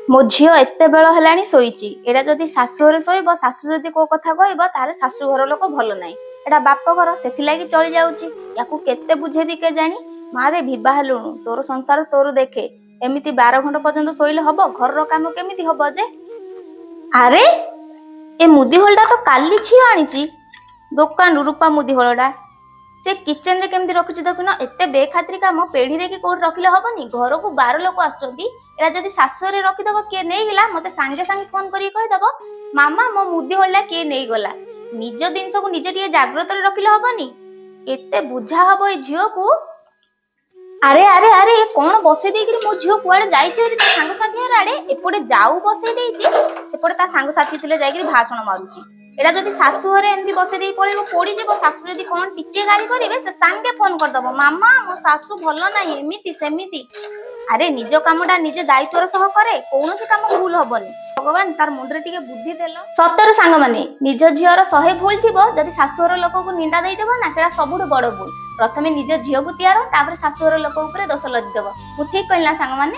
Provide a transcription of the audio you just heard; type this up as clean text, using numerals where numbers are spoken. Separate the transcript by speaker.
Speaker 1: ମୋ ଝିଅ ଏତେ ବେଳ ହେଲାଣି ଶୋଇଛି। ଏଇଟା ଯଦି ଶାଶୁ ଘରେ ଶୋଇବ, ଶାଶୁ ଯଦି କୋଉ କଥା କହିବ, ତାହେଲେ ଶାଶୁ ଘର ଲୋକ ଭଲ ନାହିଁ। ଏଇଟା ବାପ ଘର, ସେଥିଲାଗି ଚଳି ଯାଉଛି। ୟାକୁ କେତେ ବୁଝେଇବି କେଜାଣି? ମାରେ, ବିବାହ ହେଲୁଣୁ, ତୋର ସଂସାର ତୋର ଦେଖେ। ଏମିତି 12 ଘଣ୍ଟା ପର୍ଯ୍ୟନ୍ତ ଶୋଇଲେ ହବ? ଘରର କାମ କେମିତି ହବ ଯେ? ଆରେ, ଏ ମୁଦି ହଳଟା ତ କାଲି ଝିଅ ଆଣିଛି ଦୋକାନରୁ, ରୂପା ମୁଦି ହଳଟା। ସେ କିଚେନରେ କେମିତି ରଖିଛି ଦେଖୁନ? ଏତେ ବେଖାତିରି କାମ, ପେଢିରେ କି କୋଉଠି ରଖିଲେ ହବନି? ଘରକୁ 12 ଲୋକ ଆସୁଛନ୍ତି। ଏଇଟା ଯଦି ଶାଶୁଘରେ ରଖିଦବ, କିଏ ନେଇଗଲା, ମତେ ସାଙ୍ଗେ ସାଙ୍ଗେ ଫୋନ କରିକି କହିଦବ, "ମାମା, ମୋ ମୁଦି ହଳଟା କିଏ ନେଇଗଲା।" ନିଜ ଜିନିଷକୁ ନିଜେ ଟିକେ ଜାଗ୍ରତରେ ରଖିଲେ ହବନି? କେତେ ବୁଝା ହବ ଏଇ ଝିଅକୁ? ଆରେ ଆରେ ଆରେ, ଏ କଣ ବସେଇ ଦେଇକିରି ମୋ ଝିଅ କୁଆଡେ ଯାଇଛି ଭାରି ତା ସାଙ୍ଗସାଥି ଆଡେ। ଏପଟେ ଯାଉ ବସେଇ ଦେଇଛି, ସେପଟେ ତା ସାଙ୍ଗସାଥି ଥିଲେ ଯାଇକିରି ଭାଷଣ ମାରୁଛି। ଏଇଟା ଯଦି ଶାଶୁ ଘରେ ଏମିତି ବସେଇ ଦେଇ ପଳେଇବ, ପୋଡିଯିବ। ଶାଶୁ ଯଦି କଣ ଟିକେ ଗାଳି କରିବେ, ସେ ସାଙ୍ଗେ ଫୋନ କରିଦବ, "ମାମା, ମୋ ଶାଶୁ ଭଲ ନାହିଁ", ଏମିତି ସେମିତି। ଆରେ, ନିଜ କାମଟା ନିଜେ ଦାୟିତ୍ୱର ସହ କରେ, କୌଣସି କାମ ଭୁଲ ହବନି। ଭଗବାନ, ତାର ମୁଣ୍ଡରେ ଟିକେ ବୁଦ୍ଧି ଦେଲ। ସତରେ ସାଙ୍ଗମାନେ, ନିଜ ଝିଅର 100 ଭୁଲ ଥିବ, ଯଦି ଶାଶୁଘର ଲୋକକୁ ନିନ୍ଦା ଦେଇଦେବ ନା, ସେଟା ସବୁଠୁ ବଡ ଭୁଲ। ପ୍ରଥମେ ନିଜ ଝିଅକୁ ତିଆର, ତାପରେ ଶାଶୁଘର ଲୋକ ଉପରେ ଦୋଷ ଲଦିଦେବ। ମୁଁ ଠିକ କହିଲି ନା ସାଙ୍ଗମାନେ?